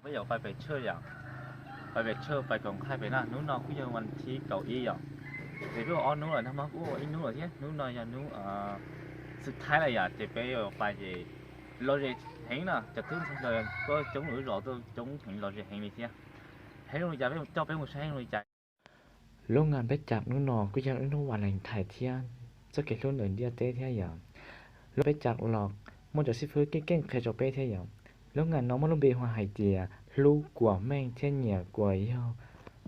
Peb yuav pais pem tshawj yom, pais pem tshawj pais koom thaij pem na. Hnub no kuj yog vas thib kaum ib yom, ces peb ua ob hnub lawm, nag hmo kuj ua ib hnub lawm thiab. Hnub no yog hnub xwb thaib lawm yom, ces peb yuav pais ces lom zem heev na, cov tub ntxhais hluas tuaj coob lwm lub zos tuaj coob heev, lom zem heev li thiab. Heev zoo li cas peb coj peb mus saib heev zoo li cas. Lub ngas peb cam hnub no kuj yog ib hnub Valentine thiab txoj kev hlub ntawm ntiaj teb thiab yom. Lub peb cam los muaj cov xib fwb keej keej qhia rau peb thiab yom. Lub ngas no muaj lub npe hu hais tias hlub kuas meej thiab nyiam kuas yog,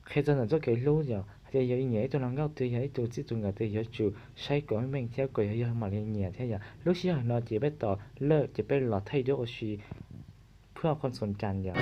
qhia txog ntawm txoj kev hlub yom, hais tias yog nyiam ib tug hluas nkauj twg, yog ib tug txij tug nkawm twg yuav tsum saib kuas meej meej thiab kuas yog yog mam li nyiam thiab yom. Lub sij hawm no ces peb tos lawm ces peb los thaij duab ua si. Phwj qhov txoos cas yom.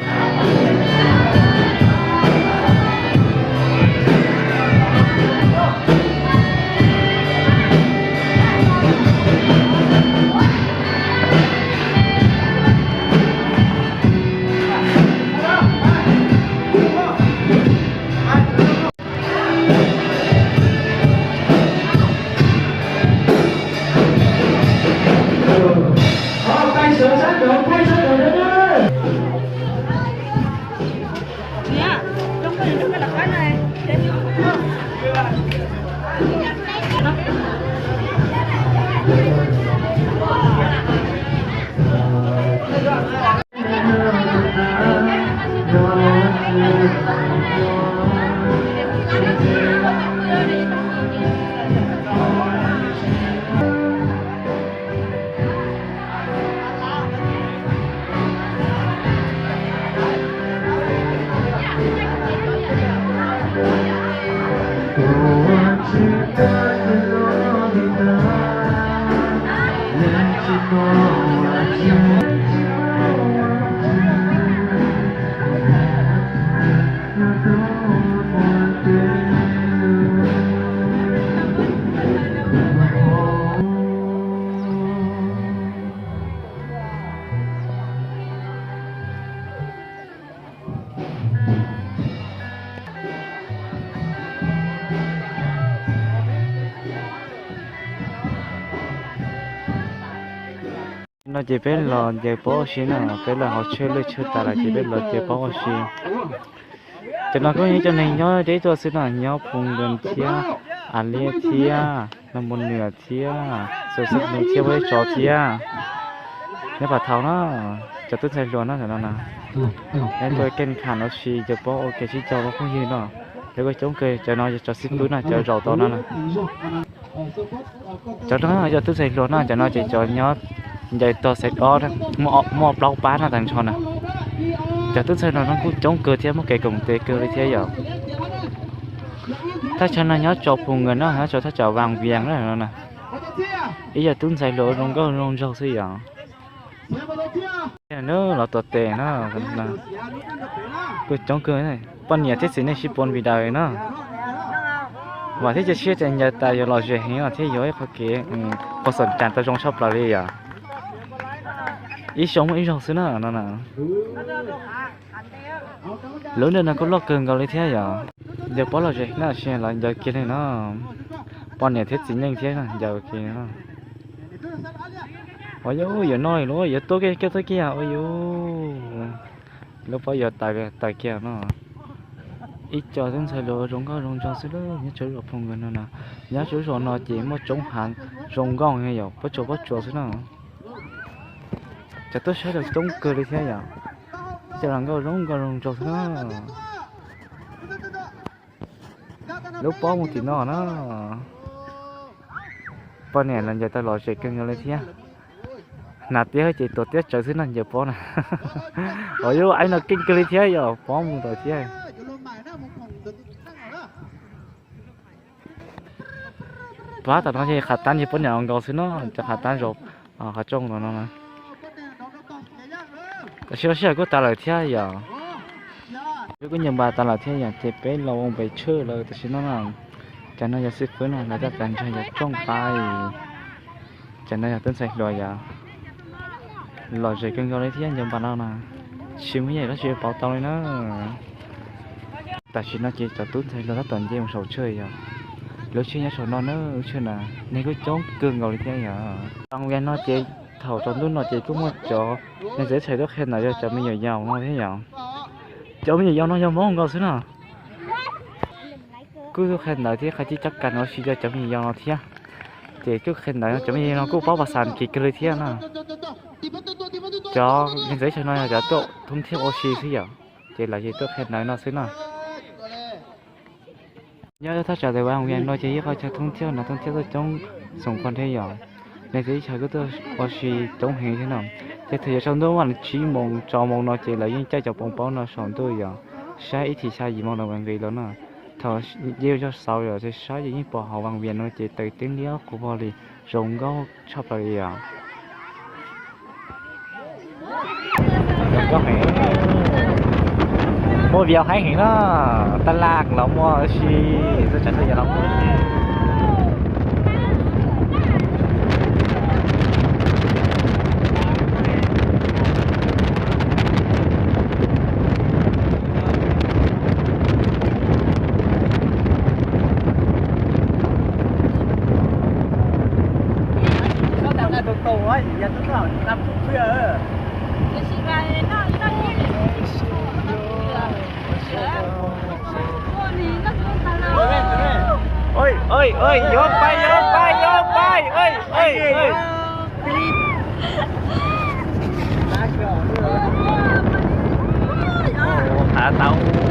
No ces peb los ncaws pob ua si na, peb los hauv tsheb lwj tsheb tas lawm ces peb los ncaws pob ua si. Cov no kuj yog cov neeg nyob deb tuaj xwb no, nyob Phu Nkas thiab, A Liab thiab, Nab Npu Nws thiab, Xos Xab Nus thiab, Vaj Ib Tsov thiab. Nyob Phav Thau na, cov tub ntxhais hluas no no na, neb tuaj keej kham ua si ncaws pob ua ke sib caug los phooj ywg no, lawv kuj coob kawg. Cov no yog cov xib fwb no, cov zaum tau no na. Cov no yog tub ntxhais hluas no, cov no ces cov nyob ncaws tog xaiv dob, muaj plaub pab no tag nrho na. Cov tub ntxhais hluas no kuj coob kawg thiab, muaj kev koom tes kawg li thiab yom. Thaj chaw no nyob tso Phu Nkas no, nyob tso thaj chaw Vaj Vias no na. Ib yog tub ntxhais hluas zoo nkauj zoo nraug xwb yom. Los tuav tes no, kuj coob kawg, poj niam thiab txiv neej sib pom vim daws no. Vam thiab cia siab tias ncaws tas yuav lom zem heev no thiab yuav ib qho kev, qhov xom cas tau zoo tshaj plaws li yom. Ib xyoo muaj ib zaug xwb na no na. Lub ntawm no kuj loj kawg nkaus li thiab yom. Ncaws pob lom zem na, sim los ncaws kiag li no. Poj niam thiab txiv neej thiab ncaws kiag no. Ua yuav noj li los yuav tuaj kiag, tuaj kiag ua yuav. Lub pob yuav tawm tawm kiag no. Ib co tub ntxhais hluas zoo nkauj zoo nraug xwb, nyob tso zos Phu Nkas no na. Nyob tso zos no ces muaj tsoob hav zoo nkauj yom, pob tsuas pob tsuas xwb na. Cov tuaj saib los coob kawg li thiab yom. Cov hluas nkauj zoo nkauj zoo nraug xwb na. Lub pob mus tim no na. Poj niam los ncaws tau lom zem kawg nkaus li thiab. Hnav tiab ces tuav tiab tsawv xwb no ncaws pob na. Ua yuav aib no keej kawg li thiab yom, pob mus tau thiab. Pab tom no ces qhav tab ces poj niam nkaus xwb no, cov qhav tab zaum qhov rooj no no. Tam sim no sij hawm kuj tas lawm thiab yom. Peb kuj ncaws npas tas lawm thiab yom, ces peb los ua npes tshwj lawm tam sim no na. Cov no yog xib fwb no, lawv tab tom ntsaig cov rooj pab. Cov no yog tub ntxhais hluas yom. Lom zem kawg nkaus li thiab ncaws npas no na. Tsis muaj ib yam dab tsi pauv tau li na. Tam sim no ces cov tub ntxhais hluas tab tom nce mus saum tshwj yom. Lub tsheb nyob saum no na, lub tsheb na, neeg kuj coob kawg nkaus li thiab yom. Tau li no ces thaum tsaus ntuj no ces kuj muaj cov neeg txawv txhais tuaj qhia ntawm yog cov me nyuam yaus no thiab yom. Cov me nyuam yaus no yog Hmoob nkaus xwb no. Kuj tuaj qhia ntawv thiab qhia cib cab kas ua si rau cov me nyuam yaus no thiab. Ces tuaj qhia ntawv no cov me nyuam yaus no kuj paub pas xas kiv kawg li thiab no. Cov neeg txawv teb chaws no yog cov tuaj thoob thiab ua si xwb yom, ces lawv ces tuaj qhia ntawv no xwb no. Nyob thaj tsam tes vas vias no ces yeej qhov chaw thoob thiab no thoob thiab tuaj coob xoom qhov nrhe yom. Neeg txawv teb chaws kuj tuaj ua si coob heev thiab no. Ces thaum yuav tsaus ntuj mas tsib moos rau moos no ces lawv yeej caij cov poos paub no saum ntuj yom, saib ib thim xya yim moos los vas nqis los no. Thaum yeej yog xaus yom ces saib ces yeej pom hauv vas vias no ces taws teb liab qhuav vog li, zoo nkauj tshaj plaws li yom. Muaj vias heev heev na, tab laj los muaj si, tuaj tsav tuaj yam los muaj si. Oi, oi, oi, yuav pais, yuav pais, yuav pais, oi, oi, oi. Hav tau.